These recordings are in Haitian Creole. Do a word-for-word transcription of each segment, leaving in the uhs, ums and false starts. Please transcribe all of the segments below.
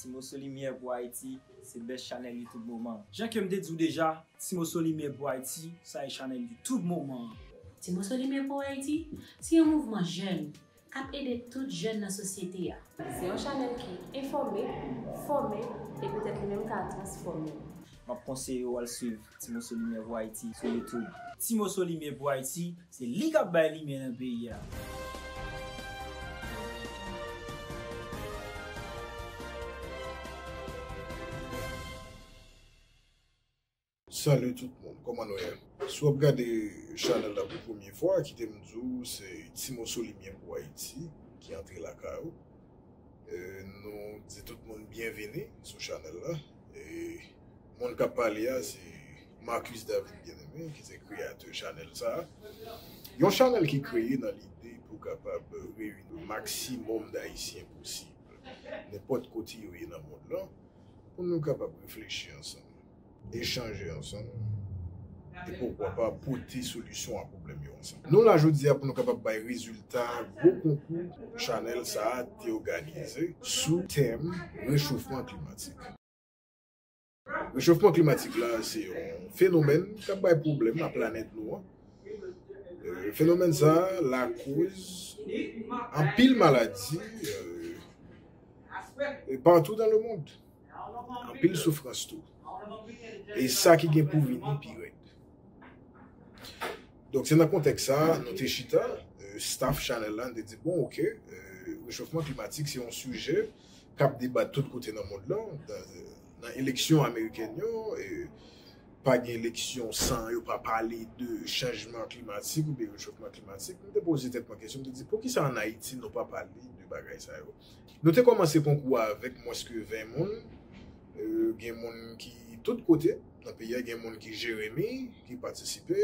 Ti Moso Limyè pou Ayiti, se best chanèl YouTube moman. Jan ke m te di w deja, Ti Moso Limyè pou Ayiti, sa e chanèl YouTube moman an. Ti Moso Limyè pou Ayiti, se yon mouvman jèn k ap ede tout jèn nan sosyete a. Se yon chanèl ki enfòme, fòme, e poutèt li menm ka transfòme. M ap konseye w al swiv Ti Moso Limyè pou Ayiti sou YouTube. Ti Moso Limyè pou Ayiti, se li k ap bay limyè nan peyi a. Salut tout moun, kòman nou ye? Si w ap gade chanèl la pou premye fwa, kite m di w se Ti Moso Limyè pou Ayiti ki antre lakay ou. E, nou di tout moun byenvini sou chanèl la. E, moun k ap pale a se Marcus David Bien-Aimé ki se kreyatè chanèl sa a. Yon chanèl ki kreye nan lide pou kapab reyini maksimòm Dayisyen posib, nenpòt kote yo ye nan mond lan, pou nou kapab reflechi ansanm, echanje ansanm, e poukwa pa pote solisyon a pwoblèm yo ansanm. Nou la jodi a pou nou kapab bay rezilta gwo konkou chanèl sa a te òganize sou tèm rechofman klimatik. Rechofman klimatik la se yon fenomèn k ap bay pwoblèm a planèt nou an. E, fenomèn sa a lakoz anpil maladi, e, e partou dans le monde. Anpil soufrans tou. E sa ki gen pou vini pi rèd. Donk, se nan kontèks sa a, nou te chita, e, staff chanèl la, nou te di, bon, oke, e, rechofman klimatik se yon sijè k ap debat tout kote nan mond lan, nan, nan eleksyon amerikèn yo, e, pa gen eleksyon san yo pa pale de chanjman klimatik oubyen rechofman klimatik. M te poze tèt mwen kesyon, m te di, poukisa ann Ayiti nou pa pale de bagay sa yo? Nou te kòmanse konkou a avèk mwens ke ven moun. E, gen moun ki tout kote nan peyi a, gen moun ki Jeremi ki patisipe,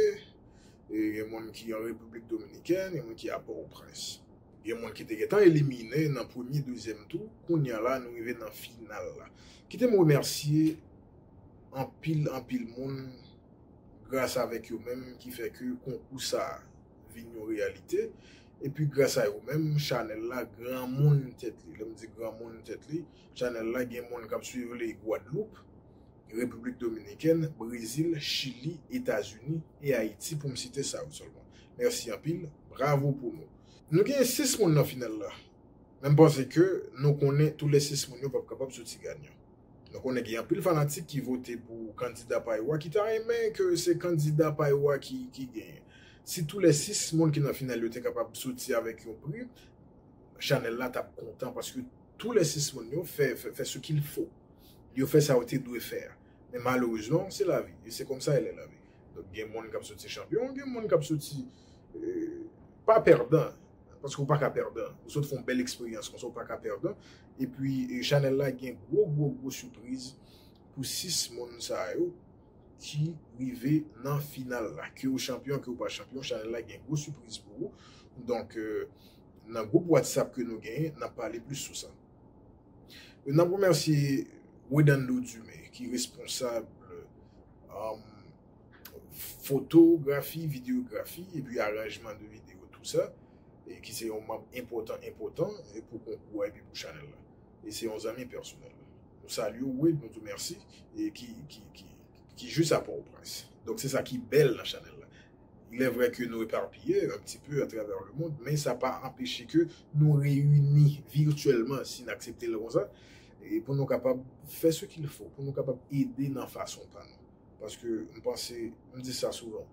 e, gen moun ki an Repiblik Dominikèn, gen moun ki a Pòtoprens. Gen moun ki te gentan elimine nan premye, dezyèm tou, kounye a la nou rive nan final la. Kite m remèsye anpil, anpil moun, gras avèk yo menm ki fè ke konkou sa a vin yon reyalite. Epi gras a yo menm, chanèl la granmoun tèt li. Lè m di granmoun tèt li, chanèl la gen moun k ap swiv li Gwadloup, Repiblik Dominikèn, Brezil, Chili, Etazini e Ayiti, pou m site sa yo sèlman. Mèsi anpil, bravo pou nou. Nou gen sis moun nan final la, men m panse ke nou konnen toulè sis moun yo p ap kapab soti ganyan. Nou konnen gen anpil fanatik ki vote pou kandida pa yo a, ki ta renmen ke se kandida pa yo a ki, ki genyen. Si toulè sis moun ki nan final yo te kapab soti avèk yon pri, chanèl la t ap kontan, paske toulè sis moun yo fè, fè, fè ce qu'il faut. Yo fè sa yo te dwe fè a. Men malerezman, se lavi. E se konsa e lè lavi. Donk, gen moun k ap soti chanpyon, gen moun k ap soti, e, pa pèdan. Paske ou pa ka pèdan. Ou sot fè yon bèl eksperyans konsa, ou pa ka pèdan. Epi, e, chanèl la gen gwo, gwo, gwo sipriz pou sis moun sa yo ki rive nan final la. Ke ou chanpyon, ke ou pa chanpyon, chanèl la gen gwo sipriz pou ou. Donk, e, nan gwoup WhatsApp ke nou genyen, n ap pale plis sou sa. N ap remèsye Wedando Dumé, ki responsab, um, fotografi, videyografi, epi aranjman de videyo, tou sa, e ki se yon manm enpòtan, enpòtan, e pou konkou a, epi pou chanèl la. E se yon zanmi pèsonèl. Nou salye w, Wed, nou di w mèsi, e ki, ki, ki, ki jis a Pòtoprens. Donk, se sa ki bèl nan chanèl la. Il est vrai que nou eparpiye un petit peu à travers le monde, men sa pa anpeche ke nou reyini virtyèlman, si n aksepte l konsa, e pou nou kapab fè ce qu'il faut, pou nou kapab ede nan fason pa nou. Paske m panse, m di sa souvan,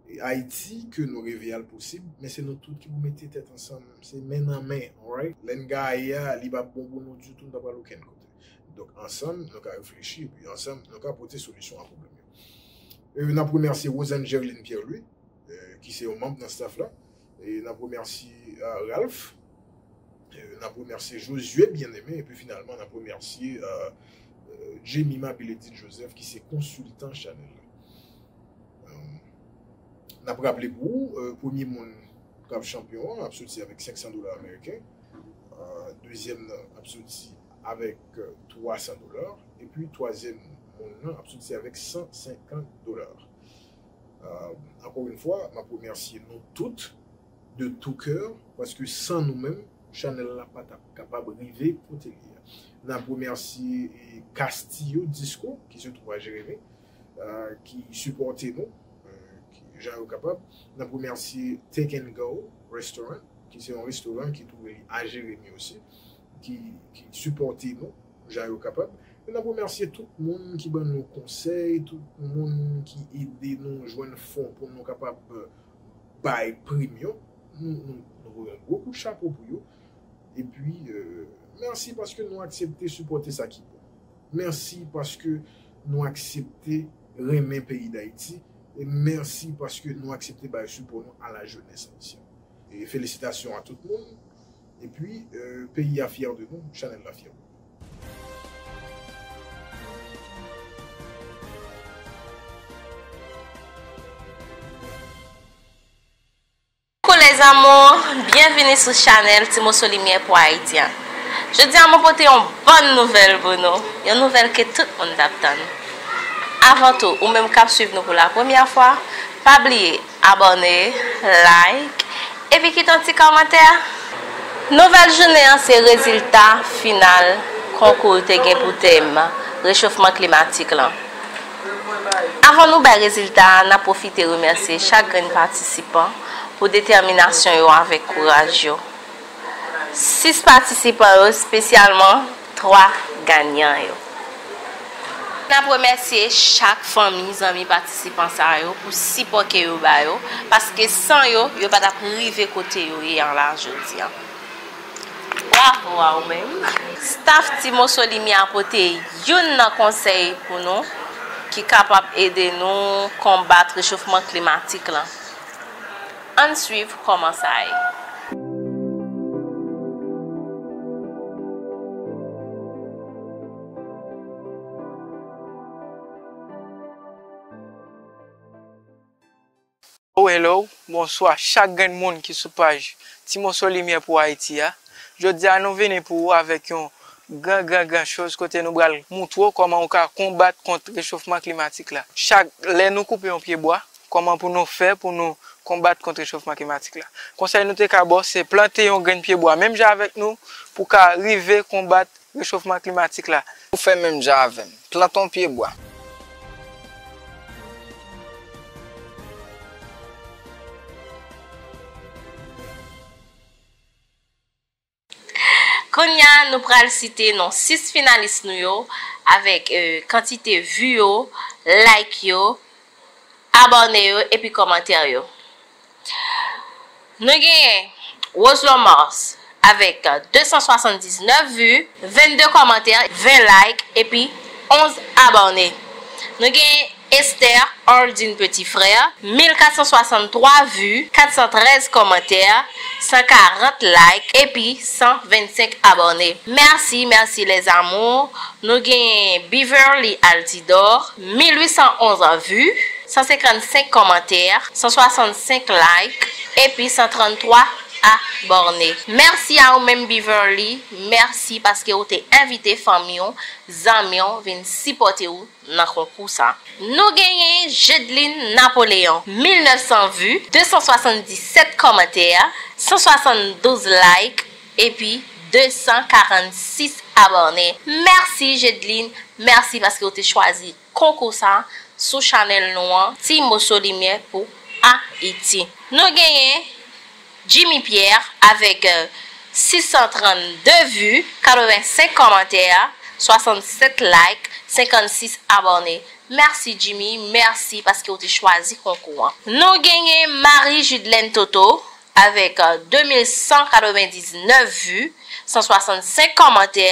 e Ayiti ke nou reve a l posib, men se nou tout ki pou mete tèt ansanm, se men nan men, alright? Lè n gaye a, li p ap bon pou nou ditou, nou pa pral okenn kote. Donk, ansanm, nou ka reflechi, epi ansanm, nou ka pote solisyon a pwoblèm yo. E, n ap remèsye Rosanne Gerline Pierre-Louis, e, ki se yon manm nan staff la. E n ap remèsye, e, Ralph. E, n ap remèsye Josué Bien-Aimé. Epi finalman, n ap remèsye, e, e, Jemima Bélédite Joseph, ki se konsiltan chanèl la. E, n ap raple pou ou, e, premye moun k ap chanpyon an ap soti avèk senk san dola ameriken. E, dezyèm nan ap soti avèk, e, twa san dola. Epi twazyèm moun nan ap soti avèk san senkant dola. Euh, encore une fois, m ap remèsye nou tout de tout cœur, paske san nou menm, chanèl la pa t ap kapab rive kote li ye a. N ap remèsye, e, Castillo Disco, ki se twouve a Jeremi, e, ki sipòte nou, e, ki, jan yo kapab. N ap remèsye Take and Go Restaurant, ki se yon restoran ki twouve li a Jeremi osi, ki, ki sipòte nou, jan yo kapab. E n ap remèsye tout moun ki ban nou konsèy, tout moun ki ede nou jwenn fon pou nou kapab bay prim yo. Nou, nou, nou voye yon gwo kout chapo pou yo. Epi, e, mèsi paske nou aksepte sipòte sa ki bon. Mèsi paske nou aksepte renmen peyi Dayiti. E mèsi paske nou aksepte bay sipò nou a la jeunesse haïtienne. E felisitasyon a tout moun. Epi, e, peyi a fyè de nou, chanèl la fyè de nou. Coucou les amours, byenvini sou chanèl Ti Moso Limyè pou Ayiti an. Jodi a, mwen pote yon bòn nouvèl pou nou, yon nouvèl ke tout moun t ap tann. Avan tou, ou menm k ap swiv nou pou la premyè fwa, pa bliye abòne, like, epi kite yon ti kòmantè. Nouvèl jounen an se rezilta final konkou te gen pou tèm rechofman klimatik lan. Avan nou bay rezilta a, n ap pwofite remèsye chak grenn patisipan pou detèminasyon yo avèk kouraj yo. Sis patisipan yo, espesyalman twa ganyan yo. N ap remèsye chak fanmi, zanmi patisipan sa yo pou sipò ke yo ba yo, paske san yo, yo pa t ap rive kote yo ye an la jodi an. Bravo a ou menm. Staff Ti Moso Limyè a pote youn nan konsèy pou nou ki kapab ede nou konbat rechofman klimatik lan. Ann swiv kòman sa ye. Oh, hello, bonswa chak grenn moun ki sou paj Ti Moso Limyè pou Ayiti a. Jodi a nou vini pou ou avèk yon gran, gran, gran choz kote nou pral moutre w kòman ou ka konbat kont rechofman klimatik la. Chak lè nou koupe yon pye bwa, kòman pou nou fè pou nou konbat kont rechofman klimatik la. Konsèy nou te ka ba w se plante yon grenn pye bwa menm jan avèk nou pou w ka rive konbat rechofman klimatik la. Ou fè menm jan avè m. Plante yon pye bwa. Kounye a, nou pral site non sis finalis nou yo avèk, e, kantite vi yo, like yo, abòne yo epi kòmantè yo. Nou genyen Roselon Mars avèk de san swasanndiznèf vi, vennde kòmantè, ven like epi onz abòne. Nou genyen Esther Aldine Petit Frère, mil kat san swasanntwa vi, kat san trèz kòmantè, san karant like epi san vennsenk abòne. Mèsi, mèsi les amours. Nou genyen Beverly Altidor, mil uit san onz vi, san senkannsenk kòmantè, san swasannsenk like epi san tranntwa abòne. Mèsi a ou menm Beverly, mèsi paske ou te envite fanmi w, zanmi w vin sipòte w nan konkou sa. Nou genyen Jedeline Napoléon, mil nèf san vi, de san swasanndisèt kòmantè, san swasanndouz like epi de san karannsis abòne. Mèsi Jedeline, mèsi paske w te chwazi konkou sa sou chanèl nou an, Ti Moso Limyè pou Ayiti. Nou genyen Jimmy Pierre avèk, euh, sis san trannde vi, katrevensenk kòmantè, swasannsèt like, senkannsis abòne. Mèsi Jimmy, mèsi paske w te chwazi konkou an. Nou genyen Marie Judlène Toto avèk, euh, de mil san katrevendiznèf vi, san swasannsenk kòmantè,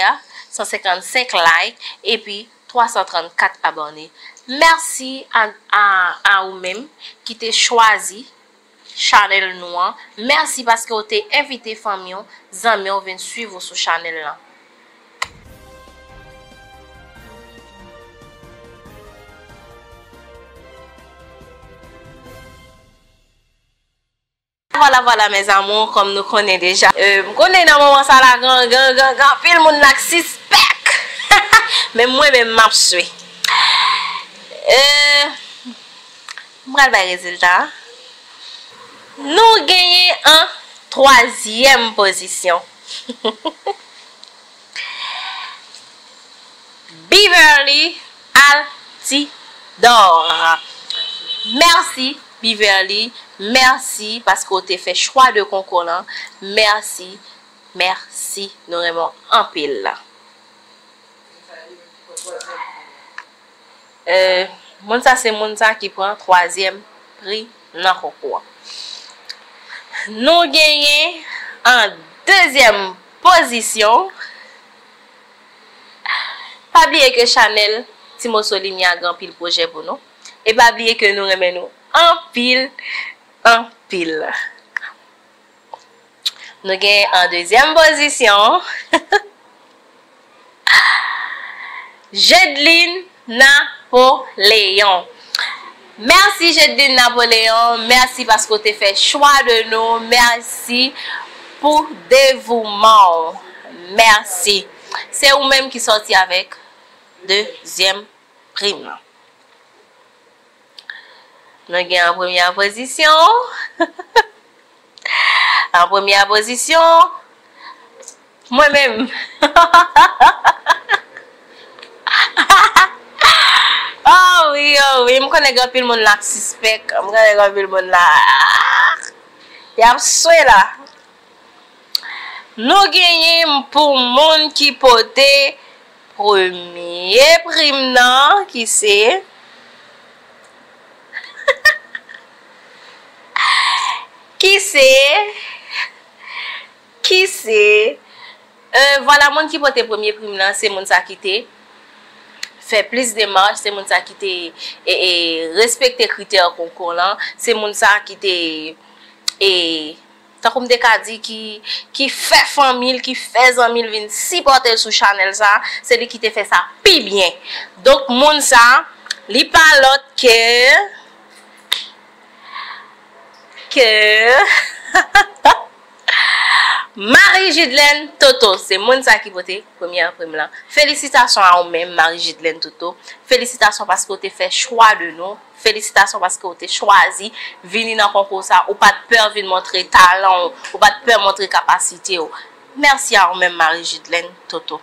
san senkannsenk like epi twa san trannkat abòne. Mèsi a, a, a ou menm ki te chwazi chanèl nou an. Mèsi paske w te envite fanmi w, zanmi w vin swiv ou sou chanèl lan. Vwala, vwala, mes amours, kòm nou konnen deja. Euh, m konnen nan moman sa la, gen, gen, gen, gen anpil moun la k sispèk. Men mwen menm, m ap swe. Euh, m pral bay rezilta a. Nou genyen an twazyèm pozisyon. Beverly Altidor. Mèsi, Beverly. Mèsi paske w te fè chwa de konkou lan. Mèsi, mèsi. Nou renmen w anpil. Euh, moun sa se moun sa ki pran twazyèm pri nan konkou an. Nou genyen an dezyèm pozisyon. Pa bliye ke chanèl Ti Moso Limyè a gen anpil pwojè pou nou. E pa bliye ke nou renmen nou anpil, anpil. Nou gen an dezyèm pozisyon Jedeline Napoléon. Mèsi Jedeline Napoléon, mèsi paske w te fè chwa de nou, mèsi pou devouman w. Mèsi. Se ou menm ki sòti avèk dezyèm prim nan. Nou gen an premyè pozisyon. An premyè pozisyon, mwen menm. Oh wi, oh wi, m konnen gen anpil moun la k sispèk. M konnen gen anpil moun la. Y ap swe la. Nou genyen pou moun ki pote premye prim nan, ki se, ki se, ki se, euh, vwala, moun ki pote premye prim nan, se moun sa ki te fè plis demach, se moun sa ki te, e, e, respekte kritè konkou lan, se moun sa ki te, e, tankou m te ka di, ki, ki fè fanmi l, ki fè zanmi l vin sipòte l sou chanèl sa, se li ki te fè sa pi byen. Donk, moun sa, li pa lòt ke, ke Marie Judlaine Toto, se moun sa ki pote premyè prim lan. Felisitasyon a ou menm, Marie Judlaine Toto. Felisitasyon paske w te fè chwa de nou. Felisitasyon paske w te chwazi vini nan konkou sa. Ou pa t pè vin montre talan w. Ou pa t pè montre kapasite w. Mèsi a ou menm, Marie Judlaine Toto.